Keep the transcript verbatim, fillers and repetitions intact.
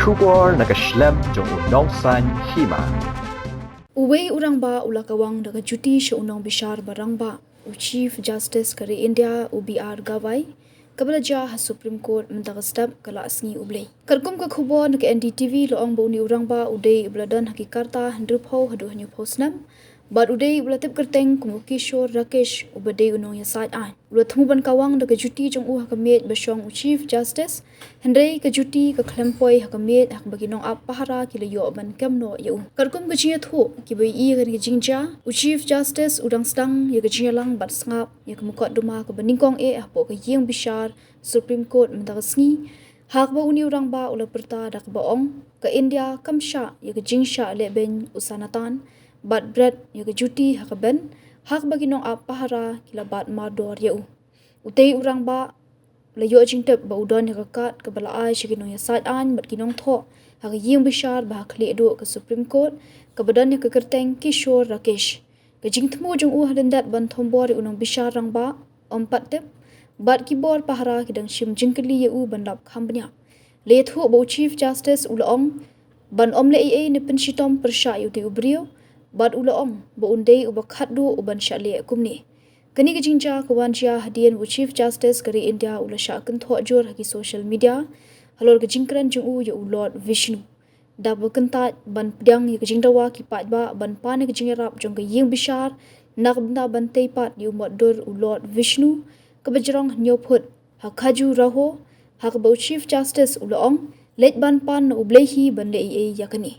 Khubor na ka shlem jong u nongsaiñ hima. Uwei u rangbah u la kawang da ka juti sha u nongbishar ba rangbah, u Chief Justice ka ri India, u B R Gavai, kaba la jia ha Supreme Court mynta ka step ka la sngi U Blei. Katkum ka khubor na ka N D T V la ong ba une u rangbah u dei uba la don ha ki karta hynriewphew haduh hynñiewphew snem, bad u dei uba la tip kyrteng kum u Kishore Rakesh uba dei u nongïasaid aiñ. U la thmu ban kawang da ka juti jong u ha ka miej ba shong u Chief Justice, hynrei ka juti ka khlem poi ha ka miej ha kaba ki nongap pahara ki la ïoh ban kem noh ïa u. Katkum ka jingïathuh kiba ïohi ïa kane ka jingjia, u Chief Justice u dang sdang ïa ka jingïalang bad sngap ïa ka mukotduma kaba nyngkong eh hapoh ka ïing bishar Supreme Court mynta ka sngi, ha kaba une u rangbah u la pyrta da kaba ong, ka India kam shah ïa ka jingshah lehbeiñ u Sanatan, bad bret ïa ka juti ha ka bench, ha kaba ki nongap pahara ki la bat mardor ïa u. Utei u rangbah la ïoh jingtip ba u don ïa ka kad kaba la ai sha ki nongïasaid aiñ bad ki nongthoh ha ka ïing bishar ba ha khlieh duh ka Supreme Court, kaba don ïa ka kyrteng Kishore Rakesh. Ka jingthmu jong u ha lyndet ban thombor ïa u nongbishar rangbah ym pat tip, bad ki bor pahara ki dang shim jingkylli ïa u ban lap kham bniah. La ïathuh ba u Chief Justice u la ong ban ym leh ei ei ne pynshitom pyrshah ïa utei u briew, bad u la ong ba un dei uba khatduh u ban shah leh kumne. Kane ka jingjia ka wan jia hadien ba u Chief Justice ka ri India u la shah kynthoh jur ha ki social media halor ka jingkren jong u ïa u Lord Vishnu, da kaba kyntait ban pdiang ïa ka jingdawa ki paidbah ban pan ïa ka jingïarap jong ka ïing bishar na ka bynta ban tei pat ïa u motdur u Lord Vishnu, kaba jrong hynñiew phut ha Khajuraho, ha kaba u Chief Justice u la ong, leit ban pan na U Blei hi ban leh ei ei ïa kane.